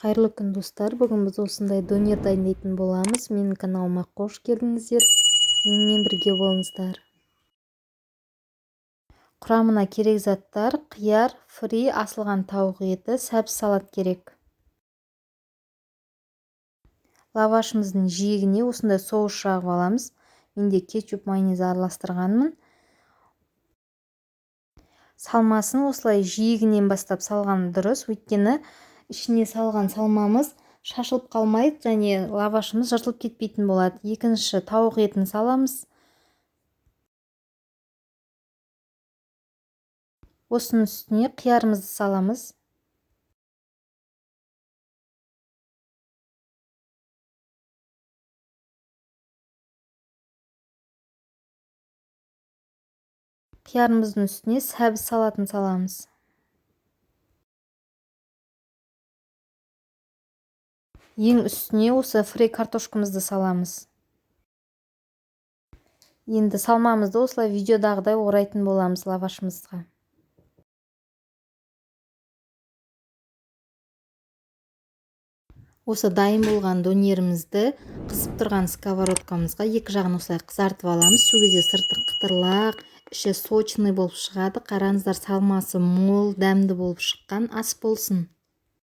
Қайырлы күн, достар! Бүгін біз осындай донер дайындайтын боламыз. Менің каналыма қош келдіңіздер. Менімен бірге болыңыздар. Құрамына керек заттар: қияр, фри, асылған тауық еті, сәбіз салат керек. Лавашымыздың жиегіне осындай соус жағып аламыз. Менде кетчуп, майонез араластырғанмын. Салмасын осылай жиегінен бастап салған дұрыс, өйткені ішіне салған салмамыз шашылып қалмайды және лавашымыз жыртылып кетпейтін болады. Екінші тауық етін саламыз. Осының үстіне қиярымызды саламыз. Қиярымыздың үстіне сәбіз салатын саламыз. Ең үстіне осы фри картошкамызды саламыз. Енді салмамызды осылай видеодағыдай орайтын боламыз лавашымызға. Осы дайын болған донерімізді қызып тұрған сковородкамызға екі жағын осылай қызартып аламыз. Сол кезде сырты қытырлақ, іші сочный болып шығады. Қараңыздар, салмасы мол, дәмді болып шыққан. Ас болсын.